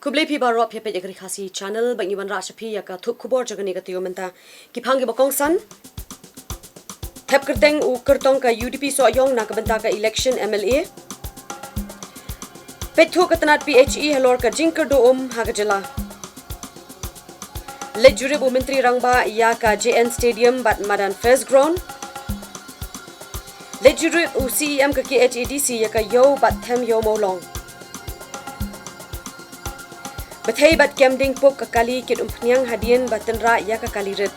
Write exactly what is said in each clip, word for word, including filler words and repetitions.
Khublei phi baroh, phi peit ïa ka Ri Khasi Channel, ba ngi wanrah sha phi ïa ka thup khubor jong kane ka taïew mynta. Ki phang kiba kongsan. Thep kyrteng u kyrtong ka U D P Sohiong na ka bynta ka election M L A. Peit thuh ka tnat P H E halor ka jingkyrduh um ha ka jylla. Leit jurip u Myntri Rangbah ïa ka J N Stadium bad madan Fest Ground. Leit jurip u C E M ka K H A D C ïa ka Ïew bad Them Ïew Mawlong. Bthei bad kem dieng puk ka kali kit umphniang hadien ba tynrah ïa ka kali rit.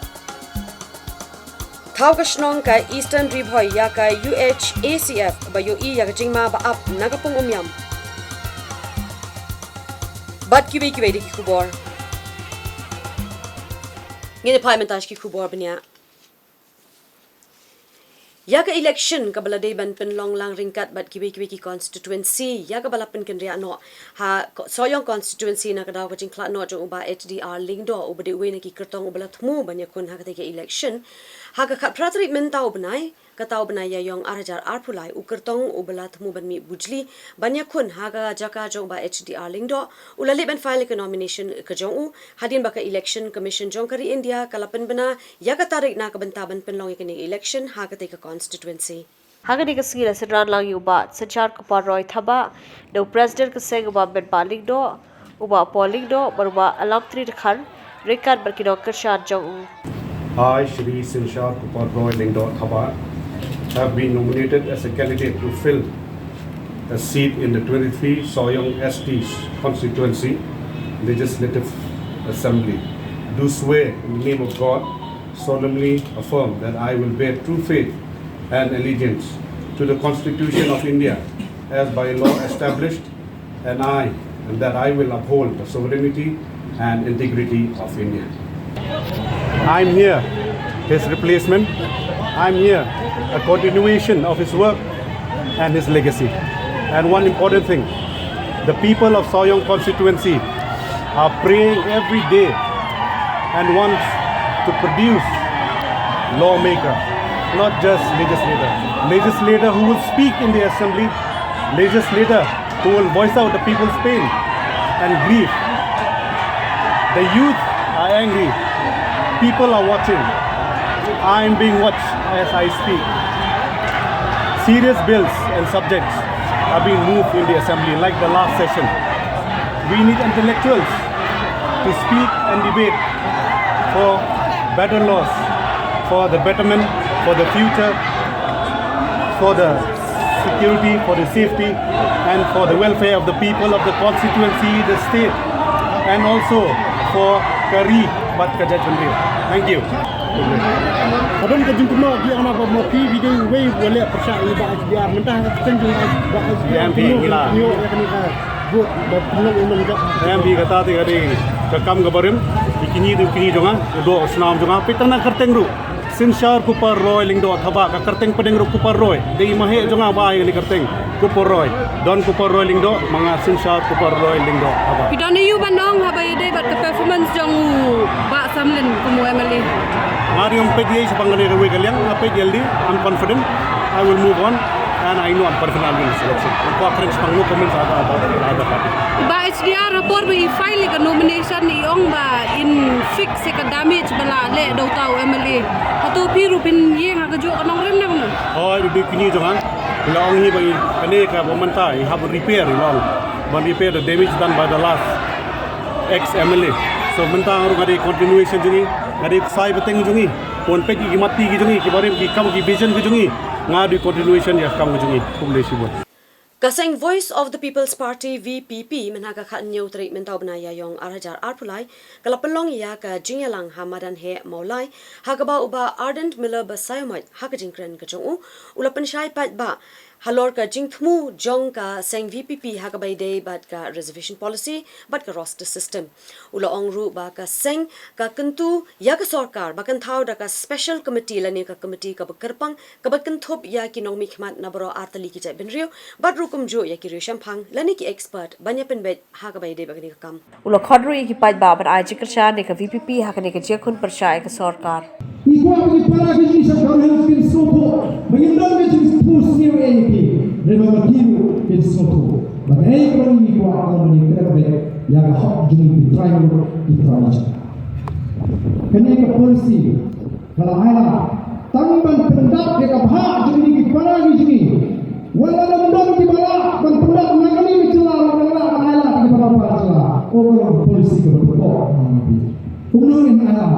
Thaw ka shnong ka Eastern Ri Bhoi ïa ka U H A C F ba ïohi ïa ka jingma ba ap na ka pung Umiam. Bad kiwei kiwei de ki khubor. Ngin ïa phai mynta sha ki khubor bniah. Ïa ka election kaba la dei ban pynlong lang ryngkat bad kiwei kiwei ki constituency ïa kaba la pynkynriah noh ha ko-, Sohiong constituency na ka daw ka jingkhlad noh jong u Bah H D R Lyngdoh uba dei uwei na ki kyrtong uba la thmu ban ïakhun ha katei ka election. Ha ka khatphra tarik mynta u bnai, kata u bnai Ïaïong arhajar arphew lai, u kyrtong uba la thmu ban mih bujli ban ïakhun ha ka jaka jong u Bah H D R Lyngdoh u la leit ban file ïa ka nomination ka jong u, hadien ba ka Election Commission jong ka ri India ka la pynbna ïa ka tarik na ka bynta ban pynlong ïa kane ka election ha katei ka constituency. Ha kane ka sngi la synran lang ïa u Bah Synshar Kupar Roy Thabah da u President ka seng u Bah Metbah Lyngdoh, u Bah Paul Lyngdoh bad u Bah Alamtri Dkhar ryngkat bad ki nongkyrshan jong u. I, Shri Synshar Kupar Roy Lyngdoh Thabah, have been nominated as a candidate to fill a seat in the twenty-three Sohiong S T constituency Legislative Assembly. Do swear in the name of God, solemnly affirm that I will bear true faith and allegiance to the Constitution of India as by law established, and I, and that I will uphold the sovereignty and integrity of India. I'm here, his replacement. I'm here, a continuation of his work and his legacy. And one important thing, the people of Sohiong constituency are praying every day and wants to produce lawmaker, not just legislator. Legislator who will speak in the assembly, legislator who will voice out the people's pain and grief. The youth are angry. People are watching. I'm being watched as I speak. Serious bills and subjects are being moved in the assembly, like the last session. We need intellectuals to speak and debate for better laws, for the betterment, for the future, for the security, for the safety, and for the welfare of the people of the constituency, the state, and also for ka ri bad ka jaitbynriew. Thank you. Ka don ka jingkynnoh ïa kane ba ma phi phi dei uwei u leh pyrshah ïa u Bah H D R, mynta ka kyrteng jong u Bah H D R. Em, phi ngi la. Ïa kane ka vote ba pynlong ïa u nongjop. Em, phi kata te ka dei ka kam kaba rim. Phi kynnoh, phi kynnoh jong nga, u doh u snam jong nga, phi tang na kyrteng ruh. Synshar Kupar Roy Lyngdoh Thabah, ka kyrteng pdeng ruh Kupar Roy. Dei ma heh jong nga ba ai kane kyrteng Kupar Roy. Don Kupar Roy Lyngdoh, ma nga Synshar Kupar Roy Lyngdoh Thabah. Phi don aiu ban ong haba ïadei bad ka performance jong u Bah Samlin kum u M L A? Nga dang ym peit ei shaphang kane kawei ka liang, nga peit ïalade, I'm confident. I will move on and I know I'm confident I'll win this election. Nga kwah kren shaphang, no comments about the other party. Bah H D R, ha por ba i file ïa ka nomination i ong ba in fix ïa ka damage ba la leh da uta u M L A. Hato phi ruh phin ïeng ha kajuh ka nongrim ne kumno? Hooid, u dei u kynnoh jong nga. La ong hi ba i, kane kaba mynta i hap repair, i la ong. Ban repair the damage done by the last ex M L A. So mynta nga ruh nga dei continuation jong i, nga dei ksai bteng jong i. Pynpeit ïa ki mati ki jong i, ki barim ki kam ki vision ki jong i. Nga dei continuation ïa ka kam ki jong i. Khublei shibun. Ka seng Voice of the People's Party, V P P, mynha ka khathynñiew tarik mynta u bnai Ïaïong arhajar arphew lai, ka la pynlong ïa ka jingïalang ha madan heh Mawlai, ha kaba u Bah Ardent Miller Basaiawmoit, ha ka jingkren ka jong u, u la pynshai paidbah halor ka jingthmu jong ka seng V P P ha kaba ïadei bad ka reservation policy bad ka roster system. U la ong ruh ba ka seng ka kyntu ïa ka sorkar ba kan thaw da ka special committee lane ka committee kaba kyrpang kaba kynthup ïa ki nongmihkhmat na baroh ar tylli ki jaitbynriew, bad ruh kumjuh ïa ki riewshemphang lane ki expert ban ïa pynbeit ha kaba ïadei bad kane ka kam. U la khot ruh ïa ki paidbah ban ai jingkyrshan ïa ka V P P ha kane ka jingïakhun pyrshah ïa ka sorkar. Ngi kwah ba ki para ki jingïaseng Garo Hills kin sngewthuh ba ngim don ka jingthmu sniew ïa ki, ne ba ma ki ruh kin sngewthuh ba kaei kaba ngi kwah ka long ba ngi kren. ïa ka hok jong ngi ki trai, ki trai. Kane ka policy ka la ai lad tang ban pyndap ïa ka bhah jong ngi ki para ngi jong ngi. Wat la dang don kiba lah ban pyndap na kane ka jylla, la dang lah ban ai lad ïa ki para para jylla. Ong ka policy kaba dei. Kumno ngin ai lad?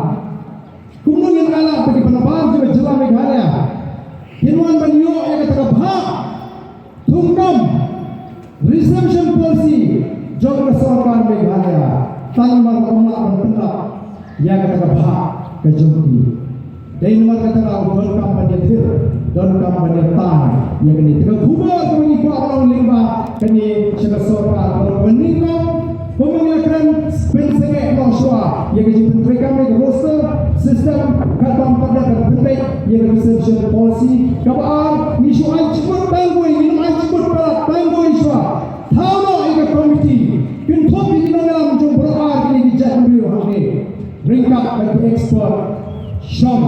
Kumno ngin ai lad ba ki para para jong ka jylla Meghalaya kin wan ban ïoh ïa kata ka bhah thungkam reservation policy jong ka sorkar Meghalaya, tang namar ym lah ban pyndap ïa kata ka bhah ka jong ki. Dei namar kata ka donkam ban ïathir, donkam ban ïatai ïa kane. Te ka khubor kaba ngi kwah ban ong lyngba kane sha ka sorkar, kaba nyngkong, kumba ngi la kren, pynsangeh noh shuwa ïa ka jingpyntreikam ïa ka roster system, katba ym pat dei ban pynbeit ïa ka reservation policy. Kaba ar, ngi shu ai jingmut tang kawei, ngim ai jingmut palat, tang kawei shuwa. Thaw noh ïa ka committee, kynthup ïa ki nongïalam jong baroh ar kine ki jaitbynriew hangne, ryngkat bad ki expert, shong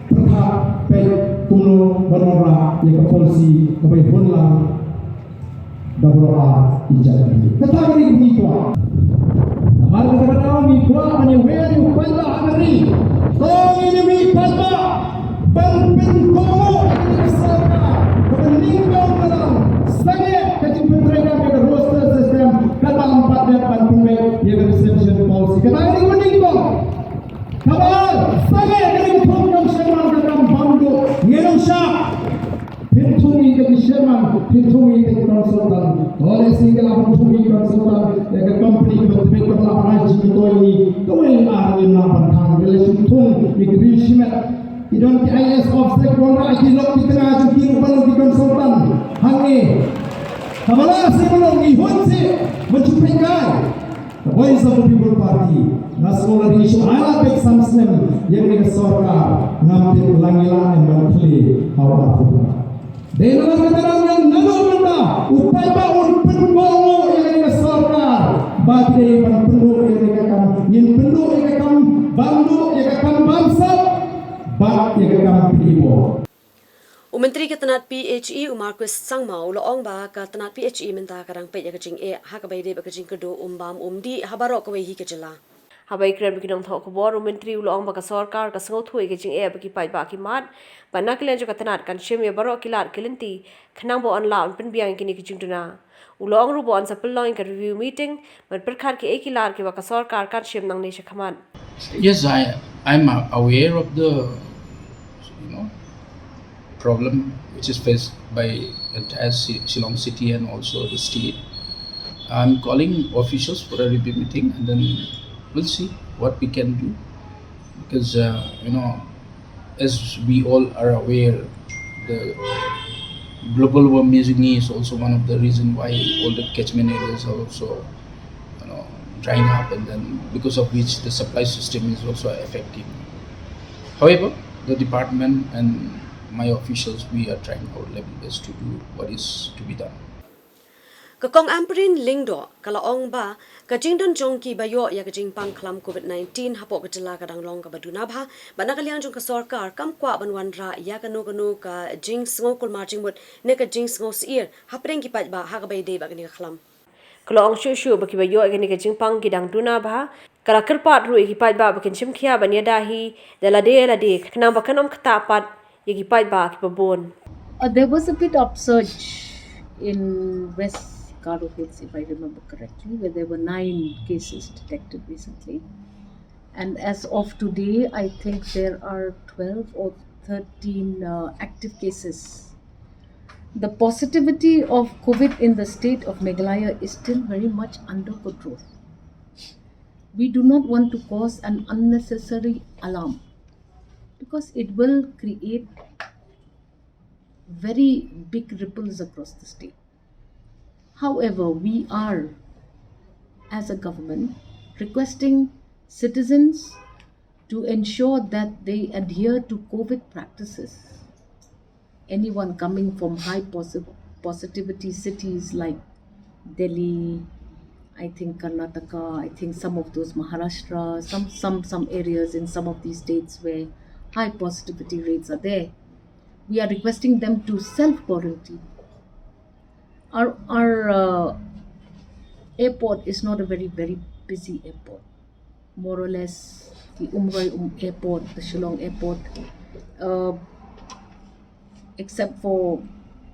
pyrkhat peit kumno ban wanrah ïa ka policy kaba hun lang da baroh ar ki jaitbynriew. Kata ka dei kaba ngi kwah. Namar kata ka daw ngi kwah ban ïa wer ïa u paidbah ha ka ri. To ngin ïa mih paidbah ban pynkohnguh ïa ka sorkar kaba nyngkong ka long sangeh ka jingpyntreikam ïa ka roster system, katba ym pat dei ban pynbeit ïa ka reservation policy. Kata ka dei kaba nyngkong. Kaba ar, sangeh ka jingthung kam sherman ka kam bam duh, ngin ym shah. Phin thung ïa ki sherman, phin thung ïa ki consultant. To lehse ngi la phin thung ïa ki consultant, ïa ka company kaba tbit kaba la pynhai jingmyntoi ïa ngi. Kawei ar ngim lah ban khang, ngi la shu thung ïa ki riew shimet. Ki don ki I A S officer ki wanrah ïa ki lok ki tnga jong ki ruh ban long ki consultant hangne. Kaba la seh ban long ngi hun seh ban shu peit kai. The Voice of the People Party, nga sngew lada ngi shu ai lad beit san snem ïa kane ka sorkar, ngam tip la ngi lah ne ban plie ha u arphew. Dei namar kata nga ong naduh mynta u paidbah un pynkohnguh ïa kane ka sorkar ba ki dei ban pynduh ïa kane ka kam, ngin pynduh ïa ka kam bam duh, ïa ka kam bam sap bad ïa ka kam pynïaid bor. U Myntri ka tnat P H E u Marcuise Sangma u la ong ba ka tnat P H E mynta ka dang peit ïa ka jingeh ha kaba ïadei bad ka jingkyrduh um bam um dih ha baroh kawei hi ka jylla. Haba ïakren bad ki nongthoh khubor, u Myntri u la ong ba ka sorkar ka sngewthuh ïa ka jingeh ba ki paidbah ki mad bad na ka liang jong ka tnat kan shim ïa baroh ki lad ki lynti khnang ba yn lah ban pynbiang ïa kine ki jingduna. U la ong ruh ba yn sa pynlong ïa ka review meeting ban pyrkhat kiei ki lad kiba ka sorkar kan shim nangne shakhmat. Yes, I I'm uh, aware of the you know problem which is faced by entire Shi- Shillong city and also the state. I'm calling officials for a review meeting and then we'll see what we can do because uh, you know as we all are aware, the global warming is also one of the reason why all the catchment areas are also you know drying up, and then because of which the supply system is also affecting. However, the department and my officials, we are trying our level best to do what is to be done. Ka Kong Ampareen Lyngdoh ka la ong ba ka jingdon jong kiba ïoh ïa ka jingpang khlam covid nineteen hapoh ka jylla ka dang long kaba duna bha, bad na ka liang jong ka sorkar kam kwah ban wanrah ïa kano kano ka jingsngew kulmar jingmut ne ka jingsngew syier hapdeng ki paidbah ha kaba ïadei bad kane ka khlam. Ka la ong shuh shuh ba kiba ïoh ïa kane ka jingpang ki dang duna bha. Ka la kyrpad ruh ïa ki paidbah ba kin shim khia ban ïada hi da lade lade khnang ba kan ym ktah pat ïa ki paidbah kiba bun. Uh, there was a bit upsurge in West Garo Hills, if I remember correctly, where there were nine cases detected recently. And as of today, I think there are twelve or thirteen uh, active cases. The positivity of covid in the state of Meghalaya is still very much under control. We do not want to cause an unnecessary alarm because it will create very big ripples across the state. However, we are, as a government, requesting citizens to ensure that they adhere to covid practices. Anyone coming from high posi- positivity cities like Delhi, I think Karnataka, I think some of those Maharashtra, some some some areas in some of these states where high positivity rates are there, we are requesting them to self quarantine. Our our uh, airport is not a very, very busy airport. More or less, the Umroi Um Airport, the Shillong Airport, uh, except for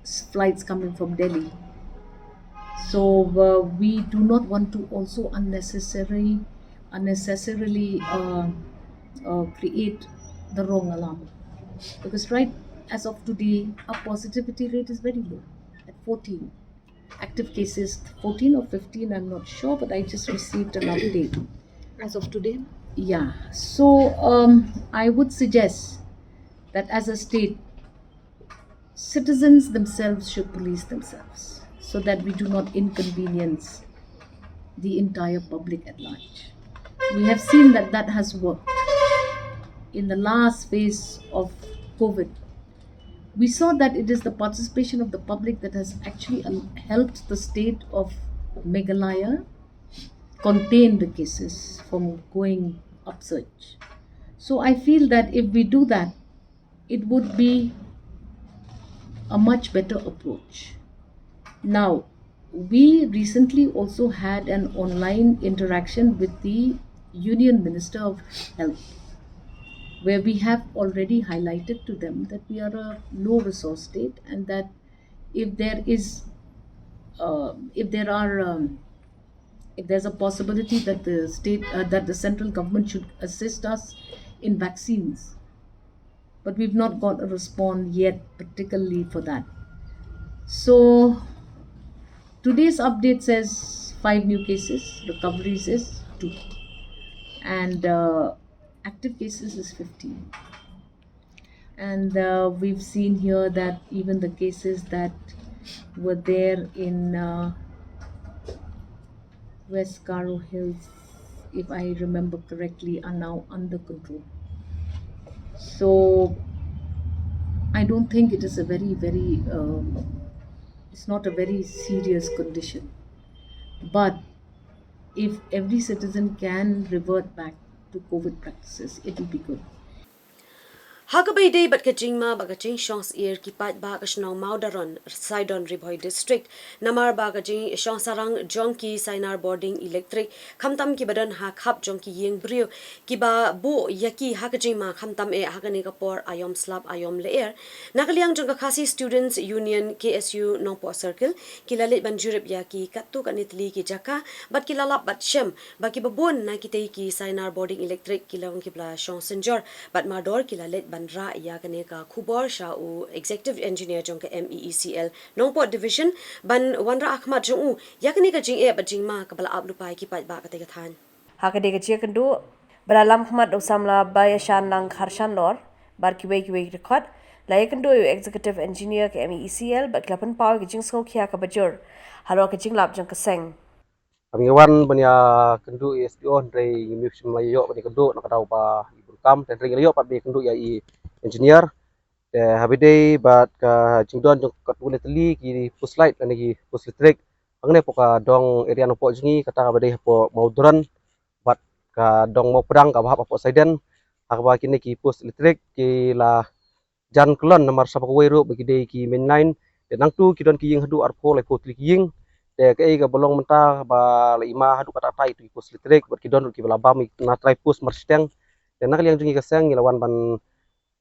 s- flights coming from Delhi. So uh, we do not want to also unnecessary, unnecessarily uh, uh, create the wrong alarm, because right as of today, our positivity rate is very low at fourteen. Active cases, fourteen or fifteen, I'm not sure, but I just received an update. As of today? Yeah. So um, I would suggest that as a state, citizens themselves should police themselves so that we do not inconvenience the entire public at large. We have seen that that has worked in the last phase of COVID. We saw that it is the participation of the public that has actually al- helped the state of Meghalaya contain the cases from going upsurge. So I feel that if we do that, it would be a much better approach. Now, we recently also had an online interaction with the Union Minister of Health, where we have already highlighted to them that we are a low resource state and that if there is, uh, if there are, um, if there's a possibility that the state, uh, that the central government should assist us in vaccines, but we've not got a response yet, particularly for that. So today's update says five new cases, recoveries is two, and uh, active cases is fifteen. And uh, we've seen here that even the cases that were there in uh, West Garo Hills, if I remember correctly, are now under control. So I don't think it is a very, very, um, it's not a very serious condition. But if every citizen can revert back to COVID practices, it will be good. Ha kaba ïadei bad ka jingma bad ka jingshong syier ki paidbah ka shnong Mawdaron, Saidon, Ri Bhoi District, namar ba ka jingshong sarang jong ki sainar bording electric, khamtam kiba don ha khap jong ki ïing briew, kiba buh ïa ki ha ka jingma khamtam eh ha kane ka por aïom slap aïom lyer. Na ka liang jong ka Khasi Students Union, K S U, Nongpoh Circle, ki la leit ban jurip ïa ki katto katne tylli ki jaka bad ki la lap bad shem ba kiba bun na kitei ki sainar bording electric ki long kiba la shong synjor, bad mardor ki la leit ban rah ïa kane ka khubor sha u Executive Engineer jong ka M E E C L Nongpoh Division ban wanrah ha khmat jong u ïa kane ka jingeh bad jingma kaba la ap lypa ïa ki paidbah katei ka thaiñ. Ha katei ka jingïakynduh ba la lam khmat da u samla Baïashanlang Kharshanlor bad kiwei kiwei ki dkhot, la ïakynduh ïa u Executive Engineer ka M E E C L bad ki la pynpaw ïa ka jingsngewkhia kaba jur halor ka jinglap jong ka seng. Ngi wan ban ïakynduh ïa u S D O, hynrei ngim shym la ïoh ban ïakynduh na ka daw ba i bun kam, te hynrei ngi la ïoh pat ban ïakynduh ïa i engineer. Te haba ïadei bad ka jingdon jong katto katne tylli ki post light lane ki post electric hangne hapoh ka dong area Nongpoh jong ngi, kata kaba dei hapoh Mawdaron bad ka dong Mawpdang kaba hap hapoh Saidon, ha kaba kine ki post electric ki la jan kyllon namar sa ba kawei ruh ba ki dei ki main line. Te nangtu ki don ki ïing haduh arphew laiphew tylli ki ïing. Te kaei kaba long mynta ba la i ma haduh katta katta itu ki post electric bad ki don ruh kiba la bam na trai post marshiteng. Te na ka liang jong ngi ka seng ngi la wan ban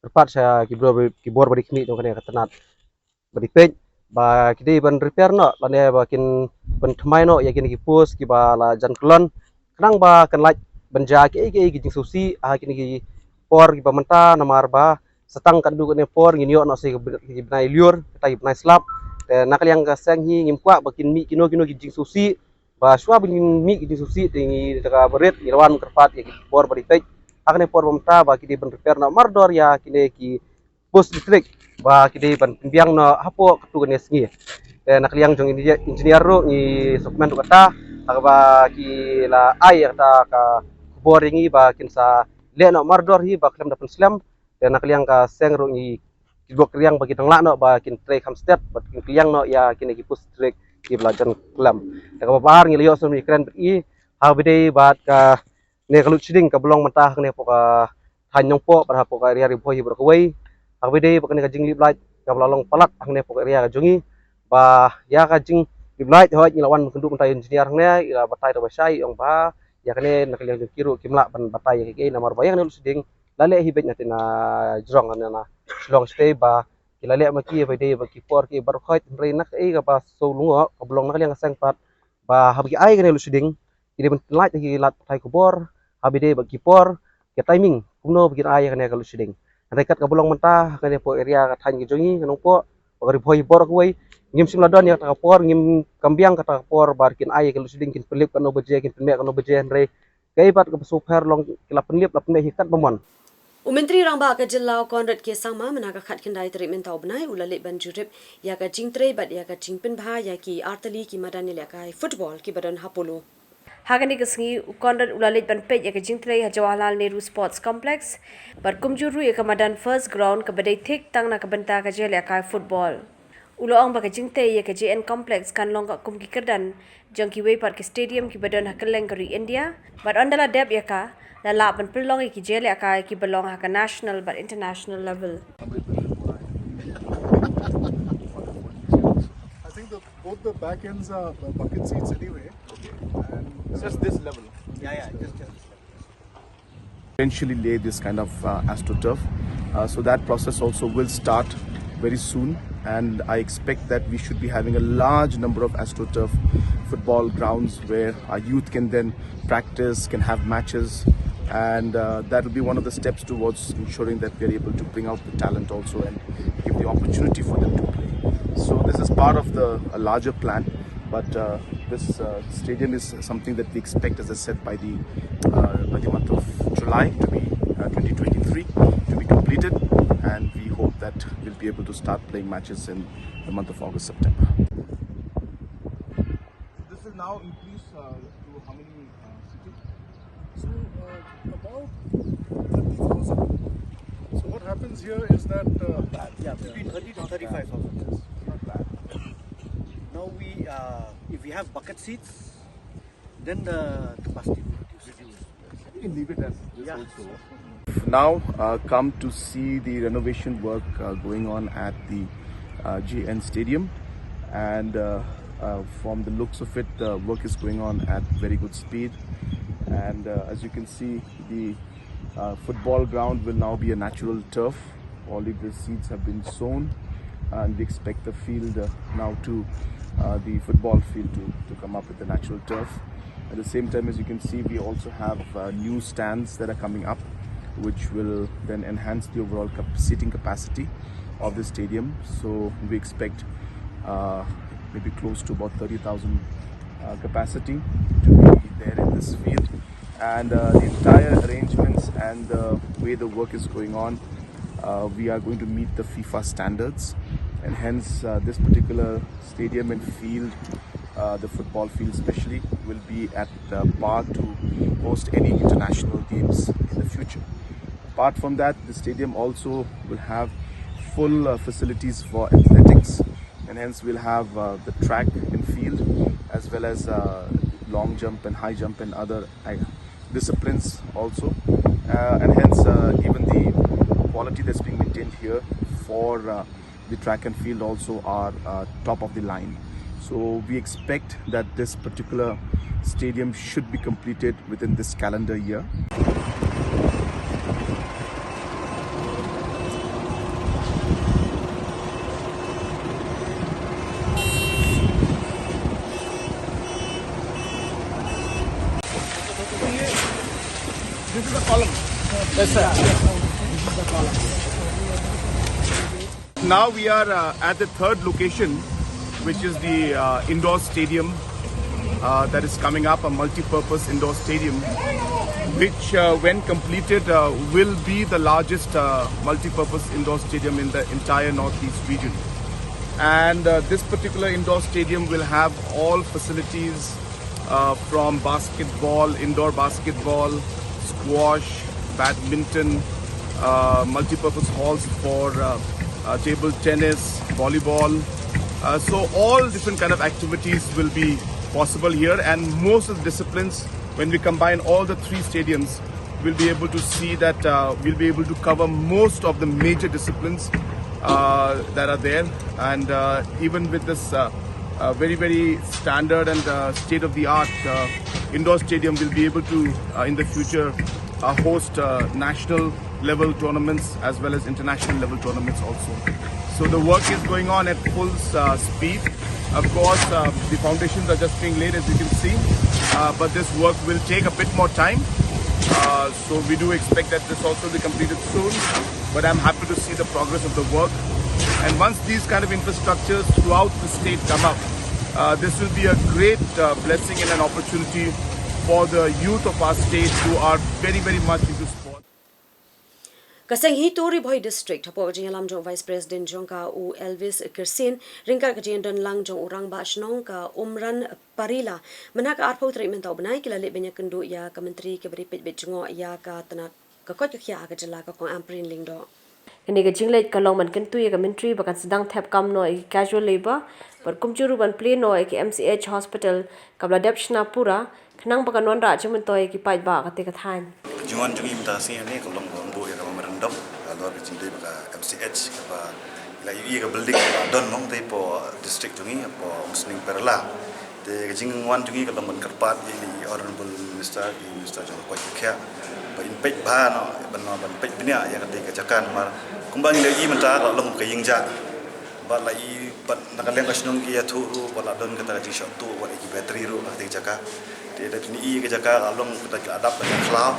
kyrpad sha ki bor, ki bor ba dei khmih jong kane ka tnat ba dei peit ba ki dei ban repair noh lane ba kin pynthymmai noh ïa kine ki post kiba la jan kyllon, khnang ba kan lait ban jia kiei kiei ki jingsngewsih ha kine ki por kiba mynta, namar ba sa tang katto katne por ngin ïoh noh sa ki bnai lyiur, kata ki bnai slap. Te na ka liang ka seng hi ngim kwah ba kin mih kino kino ki jingsngewsih, ba shuwa ba ngin mih ki jingsngewsih te ngi da kaba rit ngi la wan kyrpad ïa ki bor ba dei peit ha kane por ba mynta ba ki dei ban repair noh mardor ïa kine ki post electric ba ki dei ban pynbiang noh hapoh katto katne sngi. Te na ka liang jong engineer ruh ngi sngewkmen ruh kata ha kaba ki la ai ïa kata ka khubor ïa ngi ba kin sa leh noh mardor hi ba khlem da pynslem. Te na ka liang ka seng ruh ngi, ki bok riang ba ki dang lah noh ba kin trei kham stet bad kin kylliang noh ïa kine ki post electric kiba la jan kyllon. Te kaba ar ngi la ïohsngew ngi kren bad i ha kaba ïadei bad ka ne ka load shedding kaba long mynta hangne hapoh ka thaiñ Nongpoh bad hapoh ka area Ri Bhoi hi baroh kawei. Ha kaba ïadei bad kane ka jinglip light kaba la long palat hangne hapoh ka area ka jong ngi, ba ïa ka jing, Khublei, hooid, ngi la wan kynduh mynta ïa u engineer hangne, i la batai da ba shai, i ong ba ïa kane na ka liang jong ki ruh kim lah ban batai ïa kiei, namar ba ïa kane Lushading la leh hi beit na te na jrong na, na Shillong State ba ki la leh ma ki ba dei ba ki por ki baroh khoit, hynrei na kaei kaba shu lyngngoh kaba long na ka liang ka seng pat ba haba ki ai kane Lushading ki dei ban lait ha ki lad pathai khubor, haba dei ba ki por, ki timing kumno ba kin ai ïa kane ka Lushading. Hynrei kat kaba long mynta ha kane hapoh area ka thaiñ ka jong ngi ka Nongpoh, ba ka Ri Bhoi baroh kawei, ngim shym la don ïa kata ka por, ngim kam biang kata ka por ba kin ai ïa ka Lushading, kin pynlip katno baje, kin pynmih katno baje, hynrei kaei pat kaba shu pher long ki la pynlip, la pynmih hi katba mon. U Myntri Rangbah ka jylla u Conrad K Sangma mynta ka khatkhyndai tarik mynta u bnai u la leit ban jurip ïa ka jingtrei bad ïa ka jingpynbha ïa ki artylli ki madan ïalehkai football kiba don ha Polo. Ha kane ka sngi u Conrad u la leit ban peit ïa ka jingtrei ha Jawaharlal Nehru Sports Complex bad kumjuh ruh ïa ka madan First Ground kaba dei thik tang na ka bynta ka jingïalehkai football. U la ong ba ka jingtei ïa ka J N Complex kan long ka kum ki kyrdan jong kiwei pat ki stadium kiba don ha kylleng ka ri India bad ynda la dep ïa ka la lah ban pynlong ïa ki jingïalehkai kiba long ha ka national bad international level. I think the, both the back ends are uh, bucket seats anyway. And, uh, just this level. Yeah, yeah, just, just this level. Potentially lay this kind of uh, astroturf. Uh, so that process also will start very soon, and I expect that we should be having a large number of astroturf football grounds where our youth can then practice, can have matches, and uh, that will be one of the steps towards ensuring that we are able to bring out the talent also and give the opportunity for them to play. So this is part of the a larger plan, but uh, this uh, stadium is something that we expect, as I said, by the uh, by the month of July to be uh, twenty twenty-three to be completed, and we hope that we'll be able to start playing matches in the month of August, September. So this will now increase uh, to how many uh, seating? So uh, about thirty thousand. So what happens here is that uh, yeah, between thirty to thirty-five thousand. Yes, not bad. Now we, uh, if we have bucket seats, then the capacity will reduce. You can leave it as this also. Now, uh, come to see the renovation work uh, going on at the uh, J N Stadium, and uh, uh, from the looks of it, the work is going on at very good speed. And uh, as you can see, the uh, football ground will now be a natural turf. All of the seeds have been sown, and we expect the field uh, now to uh, the football field to, to come up with the natural turf. At the same time, as you can see, we also have uh, new stands that are coming up, which will then enhance the overall cap- seating capacity of the stadium. So we expect uh, maybe close to about thirty thousand uh, capacity to be there in this field. And uh, the entire arrangements and the way the work is going on, uh, we are going to meet the FIFA standards, and hence uh, this particular stadium and field, uh, the football field especially, will be at uh, par to host any international games in the future. Apart from that, the stadium also will have full uh, facilities for athletics, and hence we'll have uh, the track and field, as well as uh, long jump and high jump and other uh, disciplines also. Uh, and hence, uh, even the quality that's being maintained here for uh, the track and field also are uh, top of the line. So we expect that this particular stadium should be completed within this calendar year. This is a column. Yes, sir. This is a column. Now we are uh, at the third location, which is the uh, indoor stadium uh, that is coming up, a multi-purpose indoor stadium, which, uh, when completed, uh, will be the largest uh, multi-purpose indoor stadium in the entire Northeast region. And uh, this particular indoor stadium will have all facilities uh, from basketball, indoor basketball, squash, badminton, uh, multi-purpose halls for uh, uh, table tennis, volleyball. Uh, so all different kind of activities will be possible here, and most of the disciplines, when we combine all the three stadiums, we'll be able to see that uh, we'll be able to cover most of the major disciplines uh, that are there. And uh, even with this uh, A very, very standard and uh, state of the art uh, indoor stadium will be able to, uh, in the future, uh, host uh, national level tournaments as well as international level tournaments also. So the work is going on at full uh, speed. Of course, uh, the foundations are just being laid, as you can see, uh, but this work will take a bit more time. Uh, so we do expect that this also will be completed soon. But I'm happy to see the progress of the work. And once these kind of infrastructures throughout the state come up, uh, this will be a great uh, blessing and an opportunity for the youth of our state who are very, very much into sports. Ka seng hi tu Ri Bhoi District hapoh ka jingïalam jong Vice President jong ka u Elvis Kyrsien ryngkat ka jingdon lang jong u Rangbah Shnong ka Umran Parila, mynha ka arphew tarik mynta u bnai ki la leit ban ïakynduh ïa ka Myntri kaba dei peit beit jngoh ïa ka tnat ka koit ka khiah ha ka jylla, ka Kong Ampareen Lyngdoh. Kane ka jingleit ka long ban kyntu ïa ka Myntri ba kan sdang thep kam noh ïa ki casual labour bad kumjuh ruh ban plie noh ïa ki M C H hospital kaba la dep shna pura, khnang ba kan wanrah jingmyntoi ïa ki paidbah katei ka thaiñ. Ka jingwan jong ngi mynta ka sngi hangne ka long ban buh ïa ka memorandum halor ka jingdei ba ka M C H kaba la ïohi ïa ka building kaba don mong tei hapoh district jong ngi hapoh Umsning Parila. Te ka jingwan jong ngi ka long ban kyrpad ïa i Honourable Minister, i Minister jong ka koit ka khiah, ba in peit bha noh, ban, ban peit bniah ïa katei ka jaka namar kumba ngi la ïohi mynta ka long ka ïing jah. Bad la i bad na ka liang ka shnong ki ïathuh ruh ba la don kata ka jingshoh tuh wat ïa ki battery ruh ha katei ka jaka. Te da phin i ka jaka ka long kata ka adap ka khlaw.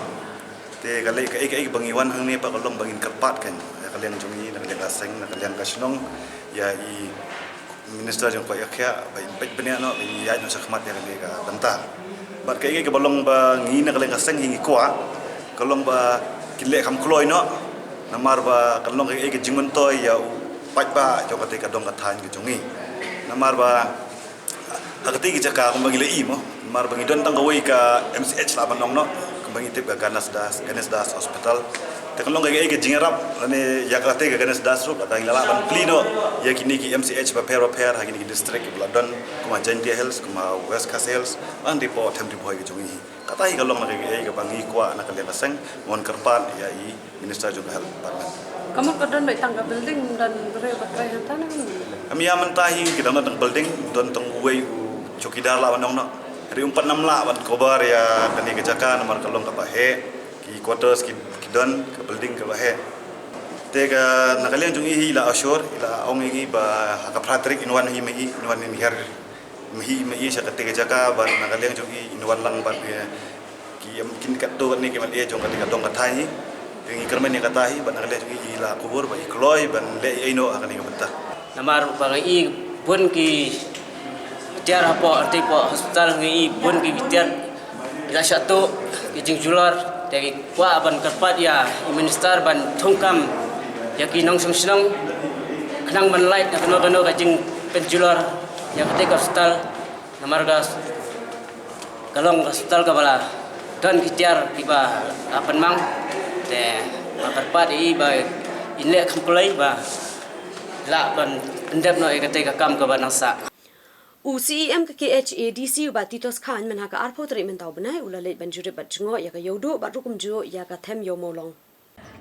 Te ka lei kaei kaei ba ngi wan hangne pat ka long ba ngin kyrpad kan ïa ka liang jong ngi, na ka liang ka seng, na ka liang ka shnong, ïa i Minister jong ka koit ka khiah ba in peit bniah noh, ba in ïaid noh shakhmat ïa kane ka bynta. Bad kaei kaei kaba long ba ngi na ka liang ka seng hi ngi kwah ka long ba kin leh kham kloi noh. Namar ba ka long kaei kaei ka jingmyntoi ïa u paidbah jong katei ka dong ka thaiñ ka jong ngi. Namar ba ha katei ka jaka kumba ngi la i mo, namar ba ngi don tang kawei ka M C H lah ban ong noh, kumba ngi tip ka Ganesh Das, Ganesh Das Hospital. Te ka long kaei kaei ka jingïarap lane ïa katei ka Ganesh Das ruh kata ngi la lah ban plie noh ïa kine ki M C H bapher bapher ha kine ki district kiba la don, kum ha Jaintia Hills, kum ha West Khasi Hills, bad hapoh Them Ri Bhoi ka jong ngi hi. Kata hi ka long na kaei kaei kaba ngi kwah na ka liang ka seng, ngan kyrpad ïa i Minister jong ka Health Department. Ka mut ka don beit tang ka building, don briew ba trei hangta ne? Em, ïa mynta hi ki dang don tang building, don tang uwei u chowkidar lah ban ong noh. Hynrei um pat nym lah ban cover ïa kane ka jaka namar ka long kaba heh, ki quarters ki, ki don, ka building kaba heh. Te ka na ka liang jong i hi i la assure, i la ong ïa ngi ba ha ka phra tarik in wan hi ma i, in wan in hiar ma i, ma i sha katei ka jaka bad na ka liang jong i in wan lang bad, eh, ki, em, kin katto katne ki M L A jong katei ka dong ka thaiñ hi. Te ngi kyrmen ïa kata hi bad na ka liang jong i i la kubur ba i kloi ban leh ei ei noh ha kane ka bynta. Namar ba nga i bun ki tiar hapoh, artei hapoh hospital nga i bun ki tiar ki la shah tuh ki jingjulor, te ngi kwah ban kyrpad ïa i Minister ban thungkam ïa ki nongshong shnong khnang ban lait na kano kano ka jingpynjulor ïa katei ka hospital. Namar ka, ka long ka hospital kaba la don ki tiar kiba la pynmang, te nga kyrpad ïa i ba in leh kham kloi ba lah ban pyndep noh ïa katei ka kam kaba nang sah. U C E M ka K H A D C u Bah Titos Chyne mynha ka arphew tarik mynta u bnai u la leit ban jurip bad jngoh ïa ka Ïewduh bad ruh kumjuh ïa ka Them Ïew Mawlong.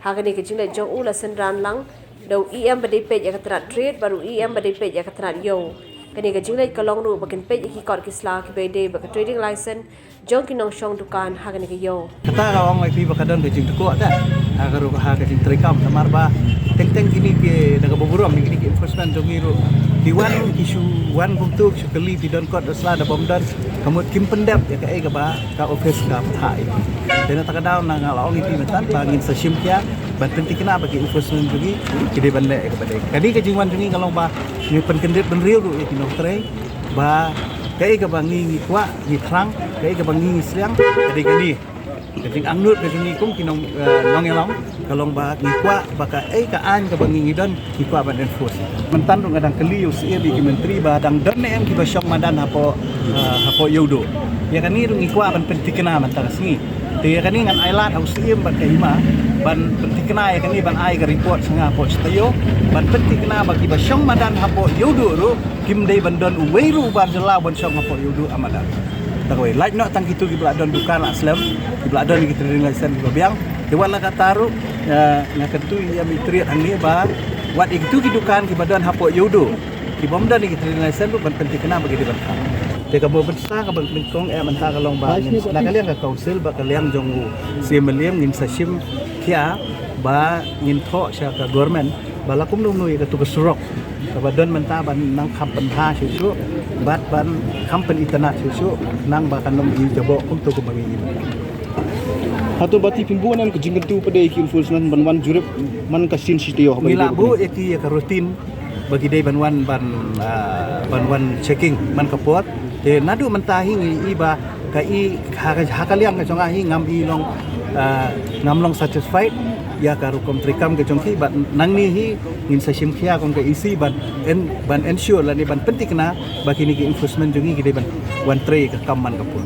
Ha kane ka jingleit jong u la synran lang da u E M ba dei peit ïa ka tnat trade bad u E M ba dei peit ïa ka tnat ïew. Kane ka jingleit ka long ruh ba kin peit ïa ki kot ki sla kiba ïadei bad ka trading license jong ki nongshong dukan ha kane ka ïew. Kata ka ong ïa phi ba ka don ka jingtyrkhong te ha ka ruh ha ka jingtrei kam, namar ba teng teng kine ki da kaba burom ïa kine ki enforcement jong ngi ruh ki wan ki shu wan kumtu ki shu kylli phi don kot da sla da bym don, ka mut kim pyndep ïa kaei kaba ka office ka pynthah ïa phi. Te na kata ka daw nga la ong ïa phi mynta ba ngin sa shim khia ban pynthikna ba ki enforcement jong ngi ki dei ban leh ïa kaba dei. Kane ka jingwan jong ngi ka long ba ngi pynkyndit bynriew ruh ïa ki nongtrei ba kaei kaba ngi ngi kwah ngi thrang, kaei kaba ngi ngi sliang ka dei kane. Ka jingangnud ka jong ngi kum ki nong, eh, nongïalam ka long ba ngi kwah ba kaei ka aiñ kaba ngi ngi don ngi kwah ban enforce. Mynta ruh nga dang kylli ïa u Syiem ïa ki Myntri ba dang don ne em kiba shong madan hapoh, eh, hapoh Ïewduh. Ïa kane ruh ngi kwah ban pynthikna mynta ka sngi. Te ïa kane ngan ailad ha u Syiem bad ka Hima ban pynthikna ïa kane ban ai ka report sha nga hapoh Shatei Ïew ban pynthikna ba kiba shong madan hapoh Ïewduh ruh kim dei ban don uwei ruh uba jylla ban shong hapoh Ïewduh ha madan. Te kawei lait noh tang kito kiba la don dukan la slem, kiba la don ki trading license kiba biang. Te wat la katta ruh, eh, nga kyntu ïa i Myntri hangne ba wat ïa kito ki dukan kiba don hapoh Ïewduh Ki bym don ïa ki trading license ruh ban pynthikna ba ki dei ban kham. Te kaba mynta kaba nyngkong eh mynta ka long ba ngin, na ka liang ka council bad ka liang jong u Syiem Mylliem ngin sa shim khia ba ngin thoh sha ka government ba la kumno kumno ïa katu ka surok kaba don mynta ban nang kham pynbha shuh shuh bad ban kham pynitynnad shuh shuh khnang ba kan ym ïa jaboh kumtu kumba ngi ïa. Hato ba te phin buh ne em ka jingkyntu pat de ïa ki enforcement ban wan jurip man ka sien shi taïew? Ngi la buh ïa ki ïa ka routine ba ki dei ban wan ban, ah, ban wan checking man ka por. Te naduh mynta hi ngi i ba ka i ha ka, ha ka liang ka jong nga hi ngam i long, ah, ngam long satisfied ïa ka rukom treikam ka jong ki, bad nangne hi ngin sa shim khia kum ka E C ban en, ban ensure lane ban pynthikna ba kine ki enforcement jong ngi ki dei ban wan trei ka kam man ka por.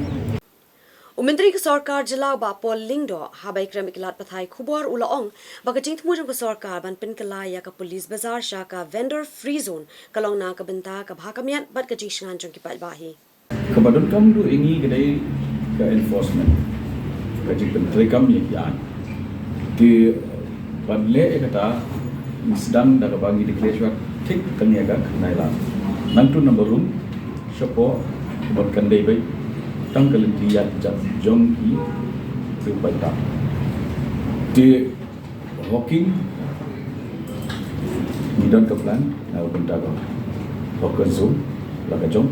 U Myntri ka Sorkar Jylla u Bah Paul Lyngdoh, haba ïakren bad ki lad pathai khubor u la ong ba ka jingthmu jong ka sorkar ban pynkylla ïa ka police bazar sha ka vendor free zone ka long na ka bynta ka bha ka miat bad ka jingshngaiñ jong ki paidbah hi. Kaba donkam duh ïa ngi ka dei ka enforcement, ka jingpyntreikam ïa ki aiñ. Te ban leh ïa kata ngi sdang da kaba ngi declare shuwa thik kane ka khyndai lad. Nangtu namba rum shapoh, bad kan dei beit tang ka lynti ïaid jat jong ki briew paidbah. Te hawking ngi don ka plan na ka bynta ka hawker zone la ka jong.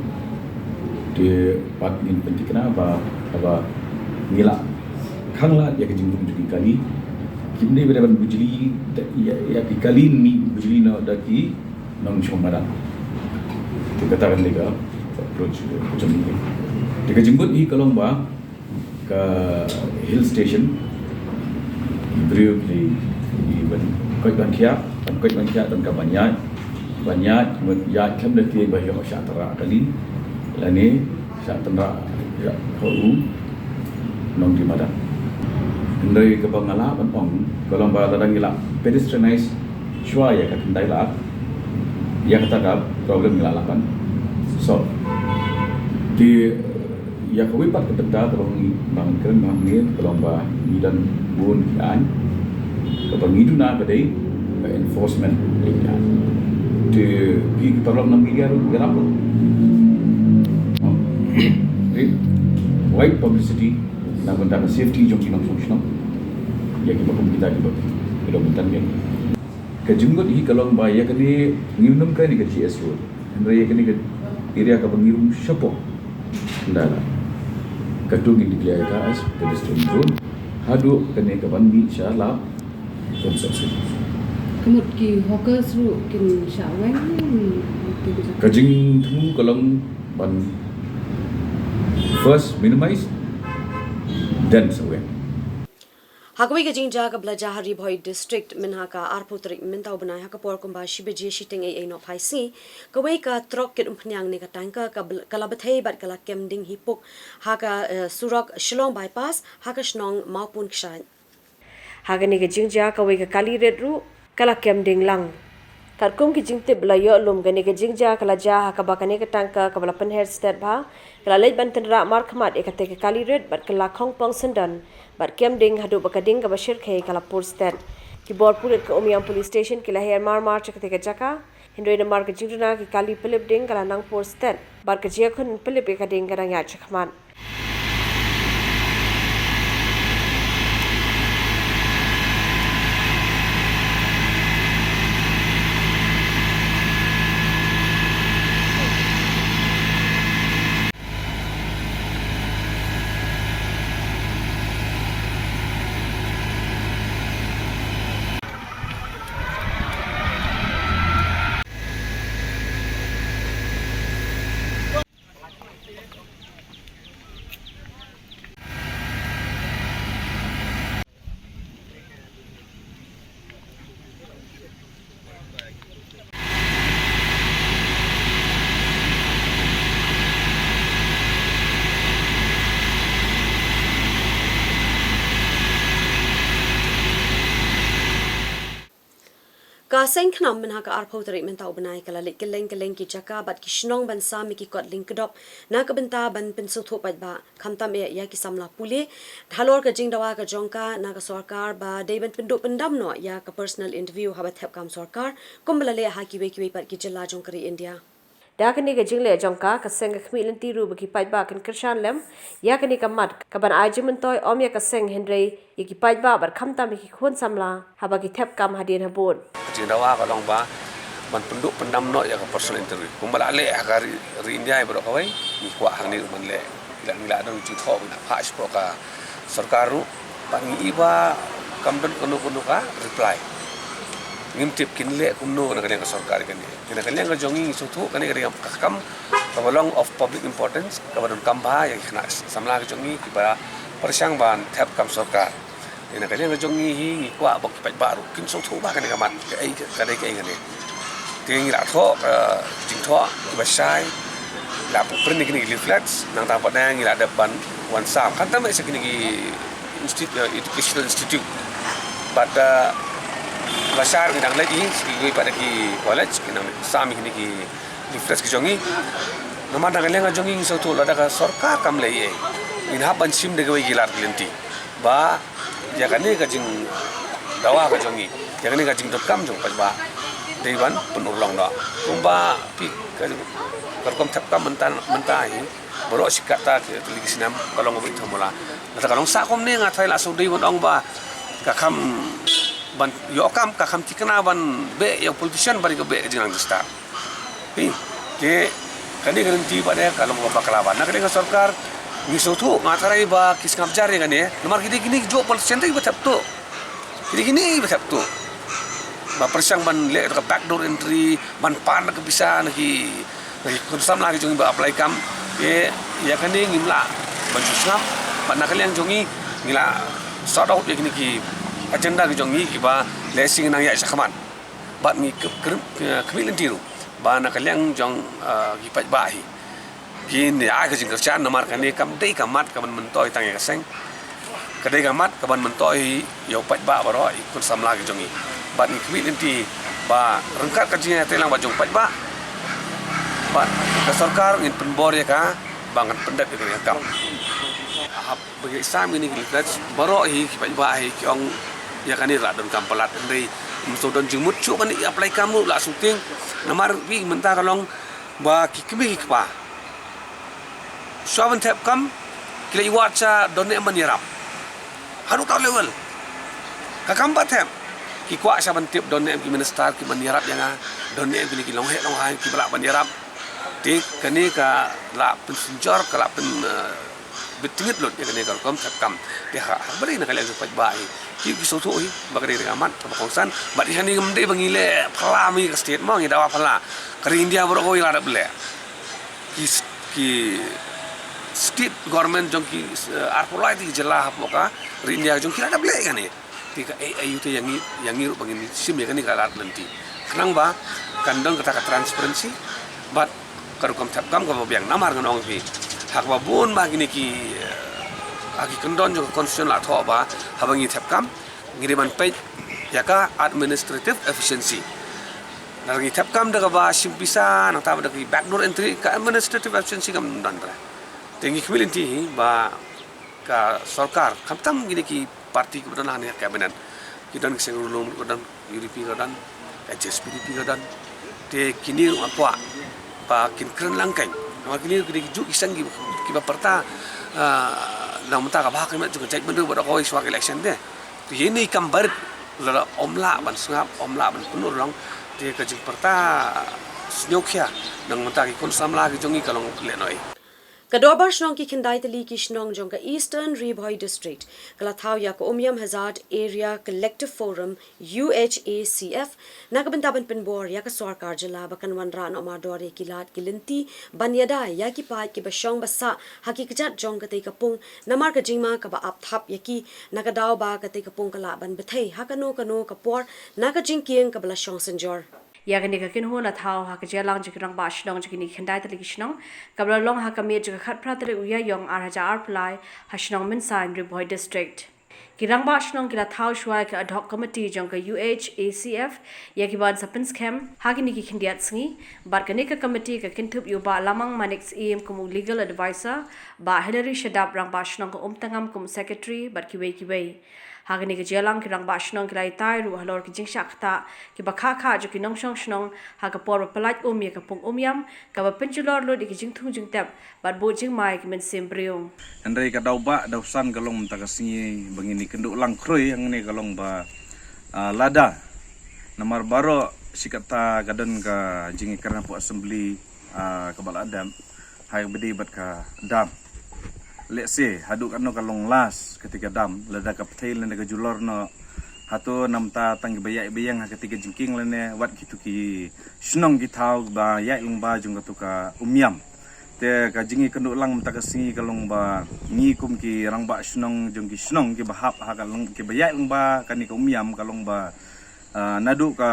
Te pat ngin pynthikna ba, ba ngi la khang lad ïa ka jingdum jong ki kali. Kim dei ba dei ban bujli da ïa, ïa ki kali ni bujli na da ki nongshong madan. Te kata kan dei ka approach ka jong ngi. Te ka jingmut hi ka long ba ka hill station, ki briew ki, ki ban koit ban khiah, ban koit ban khiah, don ka ban ïaid, ban ïaid, ban ïaid khlem da tieng ba ïoh shah tynrah kali lane shah tynrah ïa ha u nongdie madan. Hynrei kaba nga lah ban ong ka long ba lada ngi lah pedestrianize shuwa ïa ka khyndai lad, ïa kata ka problem ngi lah lah ban solve. Te ïa kawei pat ka bynta kaba ngi, ba ngi kren, ba ngi kren ka long ba ngi don bun ki aiñ. Kaba ngi duna ka dei ka enforcement ïa ki aiñ. Te phi ki paralok na media ruh ïarap ruh. Te wide publicity na ka bynta ka safety jong ki nongshong shnong. Ïa kiba kum kita kiba ki dang bynta ïa. Ka jingmut hi ka long ba ïa kane ngim nym kren ïa ka G S road. Hynrei ïa kane ka area kaba ngi rung shapoh khyndai lad, katu ngin declare ïa ka as pedestrian zone haduh kane ka ban mih sha la construction. Ka mut ki hawkers ruh kin shah weng. Ka jingthmu ka long ban first minimize, then sa weng. Ha kawei ka jingjia kaba la jia ha Ri Bhoi District mynha ka arphew tarik mynta u bnai ha ka por kumba shi baje shiteng eiei nohphaisngi, kawei ka trok kit umphniang ne ka tanker ka bl-, ka la bthei bad ka la kem ding hi puk ha ka, eh, surok Shillong Bypass ha ka shnong Mawpun Kshaid. Ha kane ka jingjia kawei ka kali rit ruh ka la kem ding lang. Katkum ki jingtip ba la ïoh lum, kane ka jingjia ka la jia ha kaba kane ka tanker kaba la pynher stet bha ka la leit ban tynrah markhmat ïa kata ka kali rit bad ka la khongpong syndon bad kem ding haduh ba ka ding kaba shyrkhei ka la pur stet. Ki bor pulit ka Umiam Police Station ki la her mar mar sha kata ka jaka, hynrei namar ka jingduna ki kali pylip ding ka la nang pur stet bad ka jingïakhun pylip ïa ka ding ka dang ïaid shakhmat. Ka seng KHNAM mynha ka arphew tarik mynta u bnai ka la leit kylleng kylleng ki jaka bad ki shnong ban sam ïa ki kot lyngkdop na ka bynta ban pynsngewthuh paidbah, khamtam eh ïa ki samla pule, halor ka jingdawa ka jong ka na ka sorkar ba dei ban pynduh pyndam noh ïa ka personal interview haba thep kam sorkar, kumba la leh ha kiwei kiwei pat ki jylla jong ka ri India. Da kane ka jingleh jong ka, ka seng ka khmih lynti ruh ba ki paidbah kin kyrshan lem ïa kane ka mat kaban ai jingmyntoi ym ïa ka seng hynrei ïa ki paidbah bad khamtam ïa ki khun samla haba ki thep kam hadien habud. Ka jingdawa ka long ba ban pynduh pyndam noh ïa ka personal interview kumba la leh ha ka ri, ri India baroh kawei. Ngi kwah hangne ruh ban leh, ngi la, ngi la don jingthoh, ngi la phah shapoh ka sorkar ruh, bad ngi i ba kam don kano kano ka reply. Ngim tip kin leh kumno na ka liang ka sorkar kane. Te na ka liang ka jong ngi ngi sngewthuh kane ka dei ka kam kaba long of public importance, kaba donkam bha ïa ki khynnah samla ka jong ngi kiba pyrshang ban thep kam sorkar. Te na ka liang ka jong ngi hi ngi kwah ba ki paidbah ruh kin sngewthuh bha kane ka mat, kaei ka, ka dei kaei kane. Te ngi la thoh ka jingthoh kiba shai, la pynprint ïa kine ki leaflets, nangta pat ngi la dep ban wan sam. Khamtam eh sha kine ki institute, eh, educational institute. Bad, eh, ba shai ngi dang leit hi sha kiwei pat ki college, ngi dang sam ïa kine ki leaflets ki jong ngi. Namar na ka liang ka jong ngi ngi sngewthuh lada ka sorkar kam leh ei, ngin hap ban shim da kawei ki lad ki lynti ba ïa kane ka jingdawa ka jong ngi, ïa kane ka jingdonkam jong paidbah dei ban pynurlong noh. Kumba phi, ka, ka rukom thep kam mynta, mynta hi baroh shi katta ki, ki, ki snem ka long kaba ïeit thymmai. Lada ka long sah kumne nga tharai la shu dei ban ong ba ka kham ban ïoh kam, ka kham thikna ban beh ïa u politician ban ïa ka beh ka jingnang jingstad. Hi, te kane ka lynti ba dei ka long kaba bakla bha na ka liang ka sorkar. Ngi sngewthuh, nga tharai ba ki sngap jar ïa kane namar ki dei kine ki jong u politician te kiba thep tuh. Ki dei kine kiba thep tuh ba pyrshang ban leh ka backdoor entry, ban pan ka pisa na ki, na ki khun samla ki jong ngi ba apply kam. Te ïa kane ngim lah ban shu sngap. Bad na ka liang jong ngi ngi la sort out ïa kine ki agenda ki jong ngi kiba lehse ngi nang ïaid shakhmat. Bad ngi kyrpad, eh, khmih lynti ruh ba na ka liang jong, eh, ki paidbah hi kin ïa ai ka jingkyrshan namar kane kam dei ka mat kaban myntoi tang ïa ka seng. Ka dei ka mat kaban myntoi ïa u paidbah baroh, ïa ki khun samla ki jong ngi. Bad ngi khmih lynti ba ryngkat ka jingïatreilang bad jong u paidbah bad ka sorkar ngin pynbor ïa ka ba ngan pyndep ïa ka kam. Hap ba ngi sam ïa kine ki leaflets baroh hi ki paidbah hi ki ong ïa kane la donkam palat, hynrei ym shu don jingmut shuh ban ïa apply kam ruh la shooting. Namar phi, mynta ka long ba ki kmie ki kpa shuwa ban thep kam ki la ïa wad sha don ne em ban ïarap. Haduh ta level ka kam ba thep ki kwah sha ban tip don ne em ki minister ki ban ïarap ïa nga, don ne em kine ki longheh longhaiñ kiba lah ban ïarap. Te kane ka la pynsynjor, ka la pyn, eh, bit tyngit lut ïa kane ka rukom thep kam. Te ha, ha ba dei na ka liang jong paidbah hi ki, ki sngewthuh hi ba ka dei ka mat kaba kongsan. Bad ïa kane ngam dei ba ngi leh phylla ma ngi ka state mo, ngi dawa phylla. Ka ri India baroh kawei la dep leh. Ki s-, ki state government jong ki, eh, arphew lai tylli ki jylla hapoh ka ri India jong ki la dep leh ïa kane. Te kaei aïu te ïa ngi, ïa ngi ruh ba ngin shim ïa kane ka lad lynti? Khnang ba kan don kata ka transparency bad ka rukom thep kam kaba biang. Namar ngan ong ïa phi, ha kaba bun ba kine ki, eh, ha ki kyndon jong ka constitution la thoh ba haba ngi thep kam ngi dei ban peit ïa ka administrative efficiency. Lada ngi thep kam da kaba shim pisa, nangta ba da ki backdoor entry, ka administrative efficiency kam don re. Te ngi khmih lynti hi ba ka sorkar, khamtam kine ki party kiba don hangne ha cabinet, ki don ki seng ruh lum, ka don U D P, ka don H S P D P, ka don. Te kine ruh nga kwah ba kin kren lang kein. Namar kine ruh ki dei ki juh ki seng ki, kiba pyrta, ah, na ka bynta kaba hok ka met jong ka jaitbynriew baroh kawei shuwa ka election te. Te ïa kine kam barit lada ym lah ban sngap, ym lah ban pynurlong, te ka jingpyrta sngewkhia na ka bynta ki khun samla ki jong ngi ka long lehnohei. Ka Dorbar Shnong ki khyndai tylli ki shnong jong ka Eastern Ri Bhoi District ka la thaw ïa ka Umiam Hazard Area Collective Forum, U H A C F, na ka bynta ban pynbor ïa ka sorkar jylla ba kan wanrah noh mardor ïa ki lad ki lynti ban ïada ïa ki paid kiba shong ba sah ha ki kjat jong katei ka pung, namar ka jingma kaba ap thap ïa ki, na ka daw ba katei ka pung ka lah ban bthei ha kano kano ka por na ka jingkieng kaba la shong synjor. Ïa kane ka kynhun la thaw ha ka jingïalang jong ki rangbah shnong jong kine ki khyndai tylli ki shnong, kaba la long ha ka miet jong ka khatphra tarik u Ïaïong ar hajar arphew lai ha shnong Mynsaiñ, Ri Bhoi District. Ki rangbah shnong ki la thaw shuwa ïa ka ad hoc committee jong ka U H A C F ïa ki ban sa pynskhem ha kine ki khyndiat sngi, bad kane ka committee ka kynthup ïa u Bah Lamang Manik Syiem kum u legal advisor, Bah Hilary Shadap, rangbah shnong ka Umtangam, kum u secretary, bad kiwei kiwei. Ha kane ka jingïalang ki rangbah shnong ki la ïatai ruh halor ki jingshah ktah kiba kha kha jong ki nongshong shnong ha ka por ba pyllait um ïa ka pung Umïam, kaba pynjulor lut ïa ki jingthung jingtep bad buh jingma ïa ki mynsiem briew. Hynrei ka daw ba daw san ka long mynta ka sngi ba ngin ïa kynduh lang khrui hangne ka long ba, ah, lada namar baroh shi katta ka don ka jingïakren hapoh assembly, ah, kaba la dep ha kaba ïadei bad ka dam. Let's say haduh katno ka long last kata ka dam, lada ka pyrthei lane ka julor noh, hato namar tang kiba ïaid ba ïeng ha kata ka jingkieng lane wat kito ki shnong ki thaw ba ïaid lyngba jong kato ka Umïam. Te ka jingïakynduh lang mynta ka sngi ka long ba ngi kum ki rangbah shnong jong ki shnong kiba hap ha ka long, kiba ïaid lyngba kane ka Umïam ka long ba, ah, naduh ka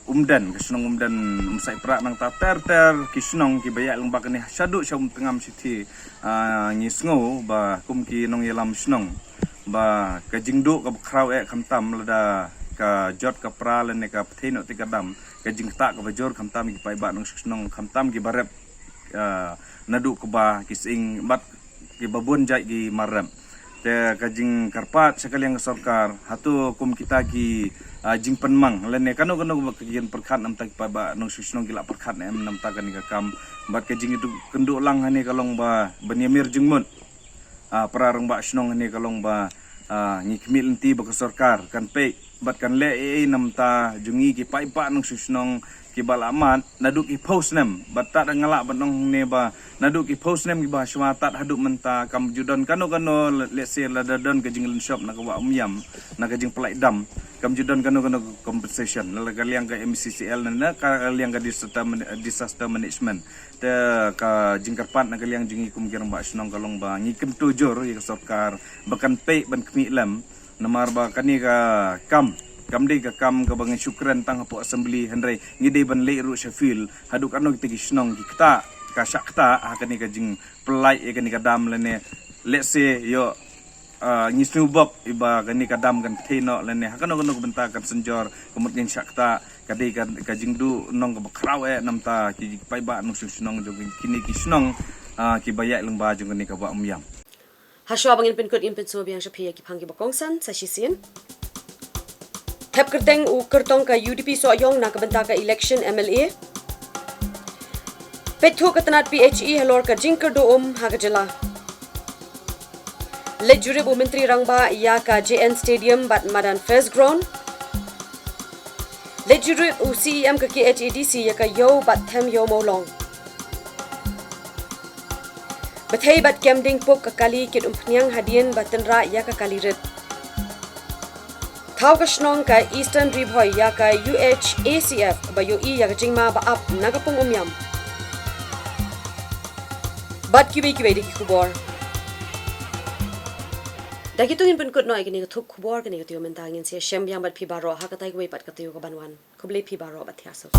Umden, ka shnong Umden, Umsaitpra, nangta ter ter ki shnong kiba ïaid lyngba kane shaduh sha Umtangam shithi, ah, ngi sngew ba kum ki nongïalam shnong ba ka jingduh kaba khraw eh khamtam lada ka jot ka pra lane ka pyrthei noh te ka dam, ka jingktah kaba jur khamtam ki paidbah nongshong shnong, khamtam kiba rep, ah, naduh kaba ki sying bad kiba bun jait ki mar rep. Te ka jingkyrpad sha ka liang ka sorkar, hato kum kita ki, ah, jingpynmang lane kano kano ba ki ïeng pyrkhat namar ki paidbah nongshong shnong ki la pyrkhat ne em namar kane ka kam. Bad ka jingïakynduh lang hangne ka long ba ban ïamir jingmut, ah, para rangbah shnong hangne ka long ba, ah, ngi khmih lynti ba ka sorkar kan peit bad kan leh ei ei namar jong ngi ki paidbah nongshong shnong kiba la mad naduh ki phew snem. Bad tad nga lah ban ong hangne ba naduh ki phew snem kiba shuwa tad haduh mynta kam ju don kano kano, let's say lada don ka jinglynshop na ka wah Umïam na ka jingpyllait dam, kam ju don kano kano compensation na ka liang ka M C C L ne na ka liang ka disaster man-, disaster management. Te ka jingkyrpad na ka liang jong ngi kum ki rangbah shnong ka long ba ngi kyntu jur ïa ka sorkar ba kan peit ban khmih lem. Namar ba kane ka kam kam dei ka kam kaba ngi shu kren tang hapoh assembly, hynrei ngi dei ban leit ruh sha field haduh katno kita ki shnong ki ktah, ka shah ktah ha kane ka jingpyllait ïa kane ka dam lane, let's say, ïoh, ah, ngi sngew bok iba kane ka dam kan pyrthei noh lane ha kano kano ka bynta kan synjor, ka mut ngin shah ktah, ka dei ka, ka jingduh nong kaba khraw eh namar ki paidbah nongshong shnong jong kine ki shnong, ah, kiba ïaid lyngba jong kane ka wah Umïam. Hashwa ba ngin pynkut, ngin pynsngew biang sha phi ïa ki phang kiba kongsan sa shisien. Thep kyrteng u kyrtong ka U D P Sohiong na ka bynta ka election M L A. Peit thuh ka tnat P H E halor ka jingkyrduh um ha ka jylla. Leit jurip u Myntri Rangbah ïa ka J N Stadium bad madan Fest Ground. Leit jurip u C E M ka K H A D C ïa ka Ïew bad Them Ïew Mawlong. Bthei bad kem dieng puk ka kali kit umphniang hadien ba tynrah ïa ka kali rit. Thaw ka shnong ka Eastern Ri Bhoi ïa ka U H A C F ba ïohi ïa ka jingma ba ap na ka pung Umïam. Bad kiwei kiwei de ki khubor. Da kito ngin pynkut noh ïa kane ka thup khubor, kane ka taïew mynta. Ngin sa ïashem biang bad phi baroh ha katai kawei pat ka taïew kaban wan. Khublei phi baroh bad thiah suk.